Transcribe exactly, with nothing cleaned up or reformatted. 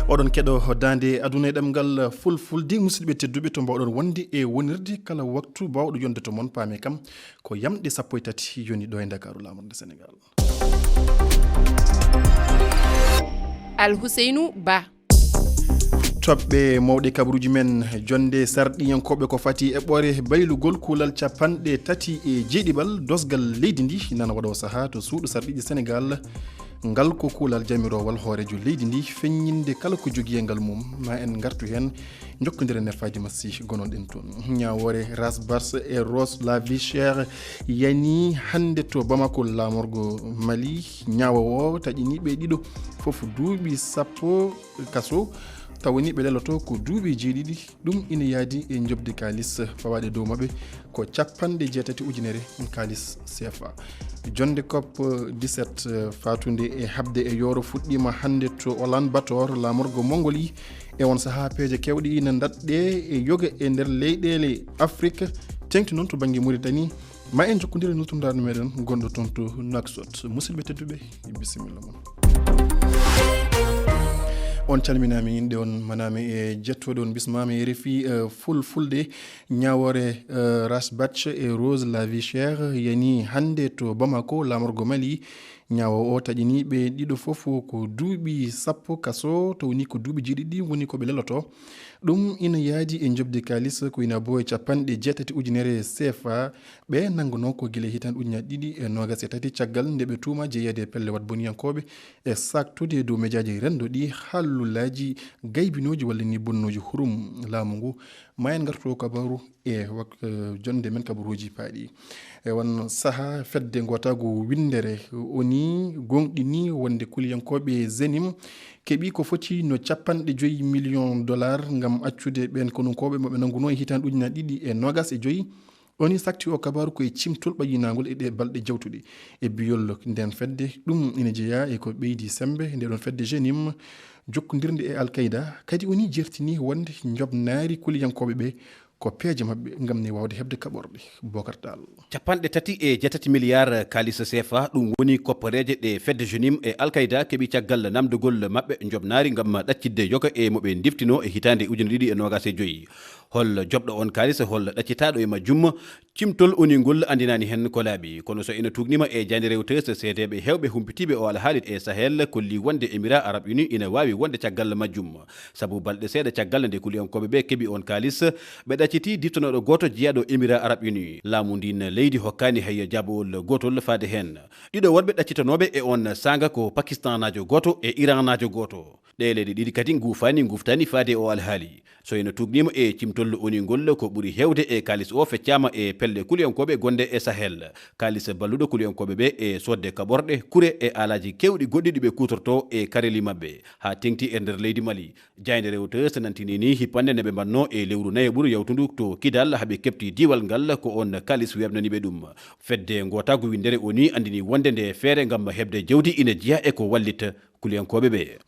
Oɗon keɗo daande aduna e ɗemngal fulfulde, musidɓe tedduɓe, to mbawɗon wonde e wonirde kala waktu baawɗo yonde to mon, paame kam ko yamɗe sappo e tati yoni ɗo e Ndakaaru, laamorde Senegaal. Alhuseynu Ba. Toɓɓe mawɗe kabaruuji men, jonde sarɗiyankooɓe ko fati eɓɓore baylugol kuulal capanɗe tati e jeeɗiɓal dosgal leydi ndi, nana waɗa o sahaa to suuɗu sarɗiiji Senegaal. Ngal ko kuulal jamiroowal hooreejo leydi ndi, feññinde kala ko jogii e ngal mum. Ma en ngartu heen, njokkondire nerfaaji ma si gononɗen toon. Ñaawoore Ras Bars e Rose la Vie Chère yani hannde to Bamako, laamorgo Mali. Ñaawo o taƴini ɓe ɗiɗo fof duuɓi sappo kaso, taw woni ɓe leloto ko duuɓi jeeɗiɗi. Ɗum ina yaadi e njoɓdi kaalis fawaaɗe dow maɓɓe ko capanɗe jeetati ujunere kaalis C F A. Jonde cop dix-sept, eh, faatunde e haɓde e yooro fuɗɗiima hannde to Olan Bator, laamorgo Mongoli. E on sahaa, peeje keewɗe ina ndaɗɗe e yoga e nder leyɗeele Afrik, teeŋti noon to bannge Muritani. Ma en njokkondir e nultondiraaɗo meɗen gonɗo toon to Nouakchott. Musidɓe tedduɓe, bisimilla mon. On calminaama, inɗe on manaama e jettooɗe, on bismaama e R F I, eh, Fulfulde. Ñaawoore, eh, Ras Batch e Rose la Vie Chère yani hannde to Bamako, laamorgo Mali. Ñaawo o taƴini ɓe ɗiɗo fof ko duuɓi sappo kaso, taw woni ko duuɓi jeeɗiɗi woni ko ɓe leloto. Ɗum ina yaadi e njoɓdi kaalis ko ina boye capanɗe jeetati ujunere C F A. Ɓe nanngunoo ko gila hitaande ujunaaji ɗiɗi e noogas e tati, caggal nde ɓe tuuma jeyeede e pelle waɗboniyankooɓe e saaktude e dow mejaaji renndo ɗi hallulaaji gaybinooji walla ni bonnooji hurum laamu ngu. Ma en ngartu o kabaaru e wak-, eh, jonde men kabaruuji paaɗi. E on sahaa, fedde ngootaagu winndere O N U gooŋɗini wonde kuliyankooɓe Zenim keɓi ko foti no capanɗe joyi million dollar ngam accude ɓeen konunkooɓe mo ɓe nanngunoo e hitaande ujunaaji ɗiɗi e noogas e joyi. O N U sakti o kabaaru ko e cimtol ɓayyinaangol e ɗee balɗe jawtuɗe. E biyol ndeen fedde, ɗum ina jeyaa e ko ɓeydi semmbe nde ɗoon fedde Zenim jokkondirnde e Al Qaeda. Kadi O N U jeertini wonde njoɓnaari kuliyankooɓe ɓe ko peeje maɓɓe ngam ne waawde heɓde kaɓorɗe. Bokar Tall. Capanɗe tati e jeetati miliyaar kaalis C F A, ɗum woni koppareeje ɗe fedde Zenim e Al Qaeda keɓi caggal namdugol maɓɓe njoɓnaari ngam ɗaccitde yoga e mo ɓe ndiftinoo e hitaande ujunere ɗiɗi e noogas e joyi. Hol joɓɗo on kaalis, hol ɗaccitaaɗo e majjum? Cimtol O N U ngol anndinaani heen ko laaɓi, kono so ina tuugniima e jaaynde Reuters, seedeeɓe heewɓe humpitiiɓe o alhaali e Sahel kolli wonde Émirats Arabes Unis ina waawi wonde caggal majjum. Sabu balɗe seeɗa caggal nde kuliyankooɓe ɓe keɓi on kaalis, ɓe ɗaccitii diftonooɗo gooto jeyaaɗo Émirats Arabes Unis. Laamu ndiin leydi hokkaani hay jaabawol gootol faade heen. Ɗiɗo woɗɓe ɗaccitanooɓe e on saanga ko Pakistanaajo gooto e Irannaajo gooto. Ɗee leyɗe ɗiɗi kadi nguufaani nguuftaani faade o alhaali. So ina tuugniima e cimtol O N U ngol, ko ɓuri heewde e kaalis o feccaama e pelle kuliyankooɓe gonɗe e Sahel. Kaalis balluɗo kuliyankooɓe ɓe e soodde kaɓorɗe, kure e aalaaji keewɗi goɗɗi ɗi ɓe kuutortoo e kareli maɓɓe, haa teeŋti e nder leydi Mali. Jaaynde Reuters nantini ni hippande nde ɓe mbaɗnoo e lewru nayaɓuru yawtundu to Kidal, haa ɓe keɓti diiwal ngal, ko on kaalis weeɓnani ɓe ɗum. Fedde ngootaagu winndere O N U anndini wonde nde feere ngam heɓde jawdi ina jeyaa e ko wallita kuliyankooɓe ɓe.